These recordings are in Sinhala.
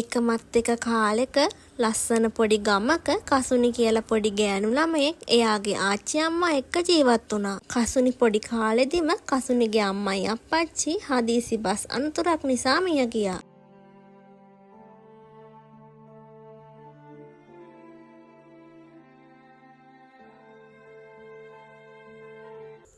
එකමත් එක කාලෙක ලස්සන පොඩි ගමක කසුනි කියලා පොඩි ගෑනු ළමයෙක් එයාගේ ආච්චි අම්මා එක්ක ජීවත් වුණා. කසුනි පොඩි කාලෙදිම කසුනිගේ අම්මයි අප්පච්චි හදිසි බස් අනතුරක් නිසා මිය ගියා.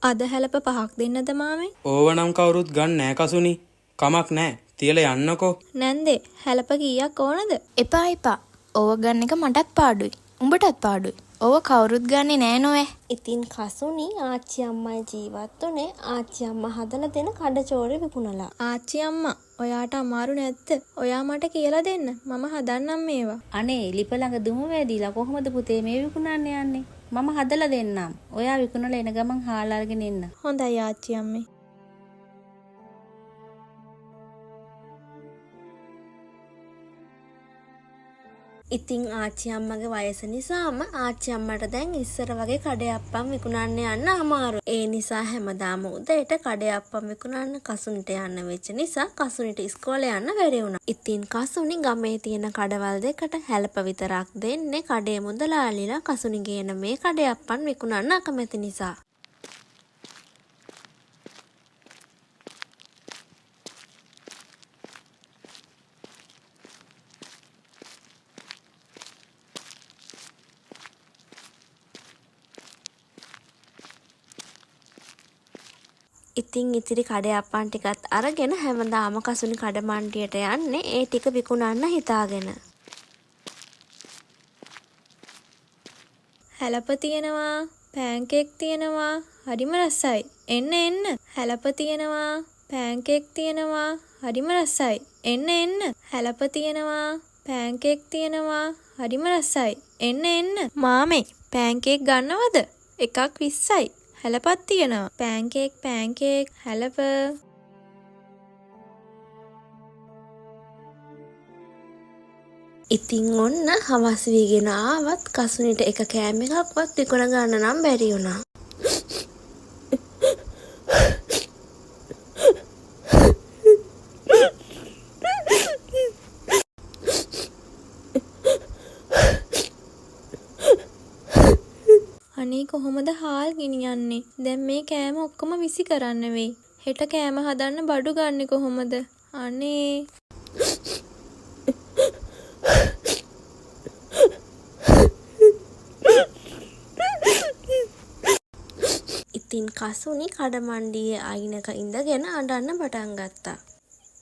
අද හැලප පහක් දෙන්නද මාමේ? ඕව නම් කවුරුත් ගන්න නෑ කසුනි. කමක් නෑ. තියලා යන්නකෝ. නැන්දේ හැලප කීයක් ඕනද? එපා එපා. ඕව ගන්න එක මටත් පාඩුයි. උඹටත් පාඩුයි. ඕව කවුරුත් ගන්නෙ නෑ නොවැ. ඉතින් කසුනි ආච්චි අම්මයි ජීවත් වුණේ ආච්චි අම්මා හදලා දෙන කඩචෝරේ විකුණලා. ආච්චි අම්මා ඔයාට අමාරු නැද්ද? ඔයා මට කියලා දෙන්න. මම හදන්නම් මේවා. අනේ ලිප ළඟ දුම වැදිලා කොහොමද පුතේ මේ විකුණන්න යන්නේ? මම හදලා දෙන්නම්. ඔයා විකුණලා එන ගමන් හාල් අරගෙන එන්න. හොඳයි ආච්චි අම්මේ. ඉතින් ආච්චි අම්මගේ වයස නිසාම ආච්චි අම්මට දැන් ඉස්සර වගේ කඩයප්පම් විකුණන්න යන්න අමාරුයි. ඒ නිසා හැමදාම උදේට කඩයප්පම් විකුණන්න කසුනිට යන්න වෙච්ච නිසා කසුනිට ඉස්කෝලේ යන්න බැරි වුණා. ඉතින් කසුනි ගමේ තියෙන කඩවල් දෙකට හැලප විතරක් දෙන්නේ කඩේ මුදලාලිලා කසුනි ගේන මේ කඩයප්පන් විකුණන්න අකමැති නිසා. ඉතින් ඉතිරි කඩයප්පන් ටිකත් අරගෙන හැමදාම කසුනි කඩ මණ්ඩියට යන්නේ ඒ ටික විකුණන්න හිතාගෙන. හැලප තියෙනවා, පෑන්කේක් තියෙනවා, හරිම රසයි. එන්න එන්න. හැලප තියෙනවා, පෑන්කේක් තියෙනවා, හරිම රසයි. එන්න එන්න. හැලප තියෙනවා, පෑන්කේක් තියෙනවා, හරිම රසයි. එන්න එන්න. මාමේ පෑන්කේක් ගන්නවද? එකක් 20යි. හැලපත් තියෙනවා. පෑන්කේක් පෑන්කේක් හැලප. ඉතින් ඔන්න හවස් වීගෙන ආවත් කසුනිට එක කෑම එකක්වත් විකුණ ගන්න නම් බැරි වුණා. අනේ කොහොමද හාල් ගෙනියන්නේ? දැන් මේ කෑම ඔක්කොම විසි කරන්න වෙයි. හෙට කෑම හදන්න බඩු ගන්නෙ කොහොමද? අනේ. ඉතින් කසුනි කඩමණ්ඩියේ අයිනක ඉඳගෙන අඬන්න පටන් ගත්තා.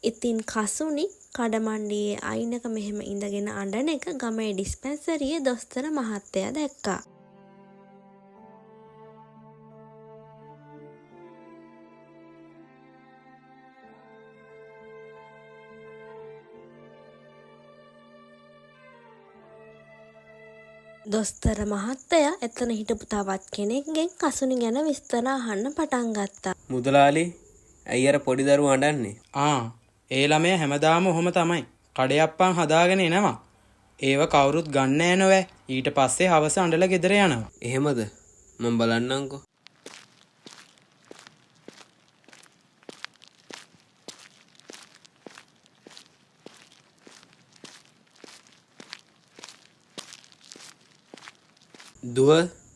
ඉතින් කසුනි කඩමණ්ඩියේ අයිනක මෙහෙම ඉඳගෙන අඬන එක ගමේ ඩිස්පැන්සරියේ දොස්තර මහත්තයා දැක්කා. දොස්තර මහත්තයා එතන හිටපු තවත් කෙනෙක්ගෙන් කසුනි ගැන විස්තර අහන්න පටන් ගත්තා. මුදලාලි, ඇයි අර පොඩි දරුවා අඬන්නේ? ආ, ඒ ළමයා හැමදාම ඔහොම තමයි. කඩයප්පන් හදාගෙන එනවා. ඒව කවුරුත් ගන්න නෑ නොවැ. ඊට පස්සේ හවස අඬලා ගෙදර යනවා. එහෙමද? මං බලන්නම්කෝ. දුව,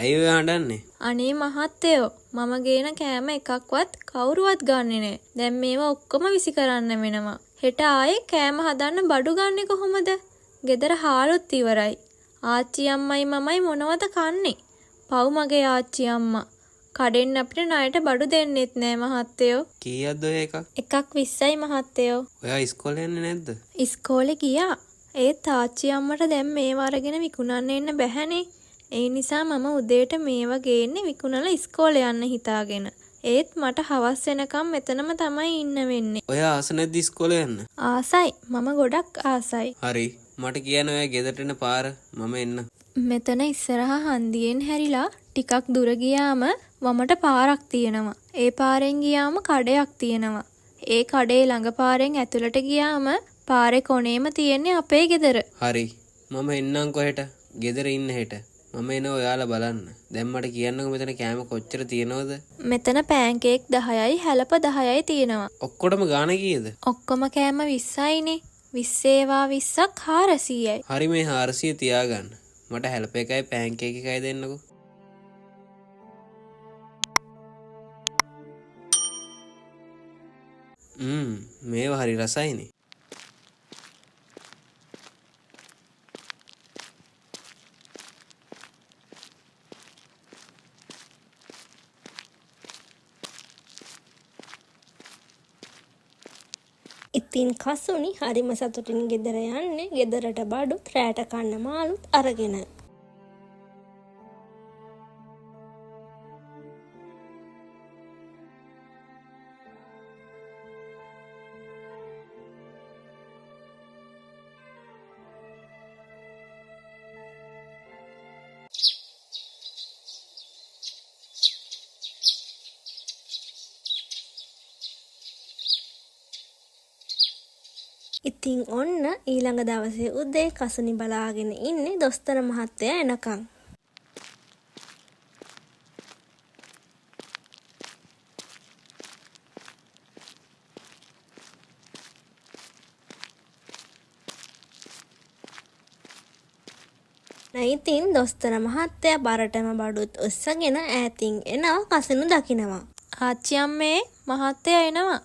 ඇයි ඔයා අඬන්නේ? අනේ මහත්තයෝ, මම ගේන කෑම එකක්වත් කවුරුවත් ගන්නෙ නෑ. දැන් මේවා ඔක්කොම විසි කරන්න වෙනවා. හෙට ආයේ කෑම හදන්න බඩු ගන්නෙ කොහොමද? ගෙදර හාලුත් ඉවරයි. ආච්චි අම්මයි මමයි මොනවද කන්නේ? පව් මගේ ආච්චි අම්මා. කඩෙන් අපිට ණයට බඩු දෙන්නෙත් නෑ මහත්තයෝ. කීයක්ද ඔය එකක්? එකක් 20යි මහත්තයෝ. ඔයා ඉස්කෝලේ යන්නේ නැද්ද? ඉස්කෝලේ ගියා. ඒත් ආච්චි අම්මට දැන් මේවා අරගෙන විකුණන්න එන්න බැහැනේ. ඒ නිසා මම උදේට මේවා ගේන්නේ විකුණලා ඉස්කෝලේ යන්න හිතාගෙන. ඒත් මට හවස් වෙනකම් මෙතනම තමයි ඉන්න වෙන්නේ. ඔයා ආස නැද්ද ඉස්කෝලේ යන්න? ආසයි. මම ගොඩක් ආසයි. හරි. මට කියන්න ඔයා ගෙදරට එන පාර මම එන්න. මෙතන ඉස්සරහා හන්දියෙන් හැරිලා ටිකක් දුර ගියාම වමට පාරක් තියෙනවා. ඒ පාරෙන් ගියාම කඩයක් තියෙනවා. ඒ කඩේ ළඟ පාරෙන් ඇතුළට ගියාම පාරේ කොනේම තියෙන්නේ අපේ ගෙදර. හරි. මම එන්නම්කෝ හෙට. ගෙදර ඉන්න හෙට. මම එනවා ඔයාලා බලන්න. දැන් මට කියන්නකෝ මෙතන කෑම කොච්චර තියෙනවද? මෙතන පෑන්කේක් 10යි හැලප 10යි තියෙනවා. ඔක්කොටම ගාන කීයද? ඔක්කොම කෑම 20යිනේ. විස්සේවා 20ක් 400යි. හරි මේ 400 තියාගන්න. මට හැලප එකයි පෑන්කේක් එකයි දෙන්නකෝ. මේවා හරි රසයිනේ. ඉතින් කසුනි හරිම සතුටින් ගෙදර යන්නේ ගෙදරට බඩුත් රෑට කන්න මාළුත් අරගෙන. ඉතින් ඔන්න ඊළඟ දවසේ උදේ කසුනි බලාගෙන ඉන්නේ දොස්තර මහත්තයා එනකන්. ඉතින් දොස්තර මහත්තයා බරටම බඩුත් ඔස්සගෙන ඈතින් එනවා කසුනු දකිනවා. ආච්චි අම්මේ මහත්තයා එනවා.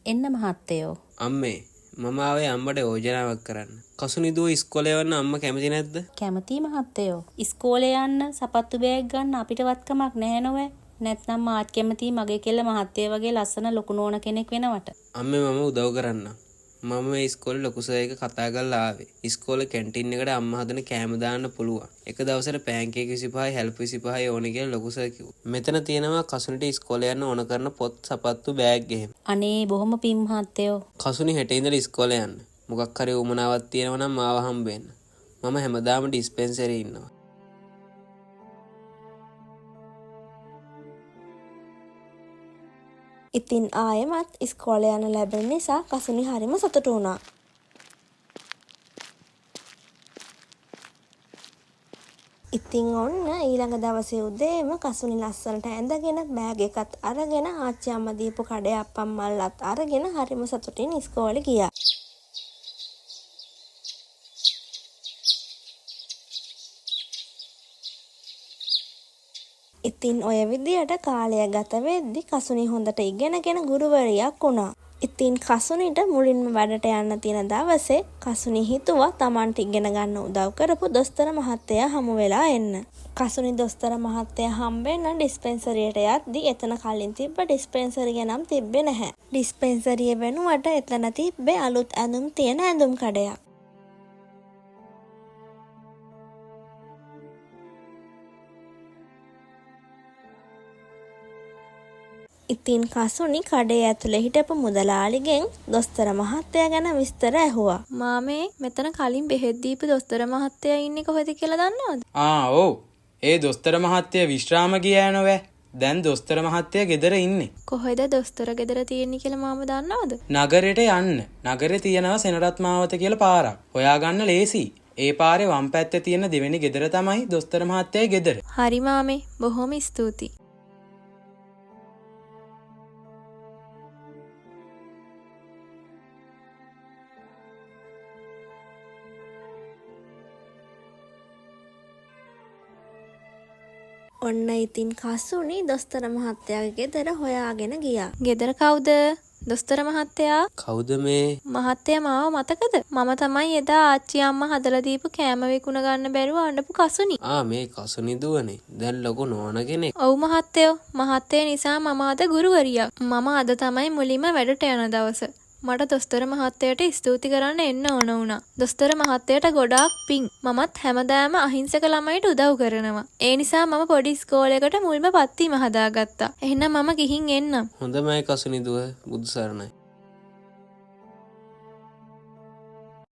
එන්න මහත්තයෝ. අම්මේ මම ආවේ අම්මට යෝජනාවක් කරන්න. කසුනි දුව ඉස්කෝලේ යවන්න අම්මා කැමති නැද්ද? කැමතියි මහත්තයෝ. ඉස්කෝලේ යන්න සපත්තු බෑග් ගන්න අපිට වත්කමක් නැහැ නොවැ. නැත්නම් මාත් කැමතියි මගේ කෙල්ල මහත්තයා වගේ ලස්සන ලොකු නෝන කෙනෙක් වෙනවට. අම්මේ මම උදව් කරන්නම්. මම මේ ඉස්කෝලේ ලොකු සර් එක්ක කතා කරලා ආවේ. ඉස්කෝලේ කැන්ටින් එකට අම්මා හදන කෑම දාන්න පුළුවන්. එක දවසට පෑන්කේක් 25යි හැලප 25යි ඕනේ කියලා ලොකු සර් කිව්වා. මෙතන තියෙනවා කසුනිට ඉස්කෝලේ යන්න ඕන කරන පොත් සපත්තු බෑග් එහෙම. අනේ බොහොම පිං මහත්තයෝ. කසුනි හෙට ඉඳලා ඉස්කෝලේ යන්න. මොකක් හරි උවමනාවක් තියෙනවා නම් මාව හම්බෙන්න. මම හැමදාම ඩිස්පෙන්සරි ඉන්නවා. ඉතින් ආයෙමත් ඉස්කෝලේ යන්න ලැබෙන නිසා කසුනි හරිම සතුටු වුණා. ඉතින් ඔන්න ඊළඟ දවසේ උදේම කසුනි ලස්සනට ඇඳගෙන බෑග් එකත් අරගෙන ආච්චි අම්මා දීපු කඩේ අප්පම් මල්ලත් අරගෙන හරිම සතුටින් ඉස්කෝලේ ගියා. ඉතින් ඔය විදියට කාලය ගත වෙද්දි කසුනි හොඳට ඉගෙනගෙන ගුරුවරියක් වුණා. ඉතින් කසුනිට මුලින්ම වැඩට යන්න තියෙන දවසේ කසුනි හිතුවා තමන්ට ඉගෙන ගන්න උදව් කරපු දොස්තර මහත්තයා හමු වෙලා එන්න. කසුනි දොස්තර මහත්තයා හම්බෙන්න ඩිස්පෙන්සරියට යද්දි එතන කලින් තිබ්බ ඩිස්පෙන්සරිය නම් තිබ්බේ නැහැ. ඩිස්පෙන්සරිය වෙනුවට එතන තිබ්බේ අලුත් ඇඳුම් තියෙන ඇඳුම් කඩයක්. ඉතින් කසුනි කඩේ ඇතුලේ හිටපු මුදලාලිගෙන් දොස්තර මහත්තයා ගැන විස්තර ඇහුවා. මාමේ මෙතන කලින් බෙහෙත් දීපු දොස්තර මහත්තයා ඉන්නේ කොහෙද කියලා දන්නවද? ආ ඔව්. ඒ දොස්තර මහත්තයා විශ්‍රාම ගියා නොවැ. දැන් දොස්තර මහත්තයා ගෙදර ඉන්නේ. කොහෙද දොස්තර ගෙදර තියෙන්නේ කියලා මාම දන්නවද? නගරෙට යන්න. නගරේ තියෙනවා සෙනරත් මාවත කියලා පාරක්. හොයාගන්න ලේසි. ඒ පාරේ වම් පැත්තේ තියෙන දෙවෙනි ගෙදර තමයි දොස්තර මහත්තයාගේ ගෙදර. හරි මාමේ, බොහොම ස්තුතියි. ඔන්න ඉතින් කසුනි දොස්තර මහත්තයාගේ ගෙදර හොයාගෙන ගියා. ගෙදර කවුද? දොස්තර මහත්තයා. කවුද මේ? මහත්තයා මාව මතකද? මම තමයි එදා ආච්චි අම්මා හදලා දීපු කෑම විකුණ ගන්න බැරුව අඬපු කසුනි. ආ මේ කසුනි දුවනේ. දැන් ලොකු නෝන කෙනෙක්. ඔව් මහත්තයෝ. මහත්තයා නිසා මම අද ගුරුවරියක්. මම අද තමයි මුලින්ම වැඩට යන දවස. මට දොස්තර මහත්තයාට ස්තුති කරන්න එන්න ඕන වුණා. දොස්තර මහත්තයාට ගොඩාක් පිං. මමත් හැමදාම අහිංසක ළමයිට උදව් කරනවා. ඒ නිසා මම පොඩි ඉස්කෝලේකට මුල්ම පත්වීම හදාගත්තා. එහෙනම් මම ගිහින් එන්නම්. හොඳමයි කසුනි දුව, බුදු සරණයි.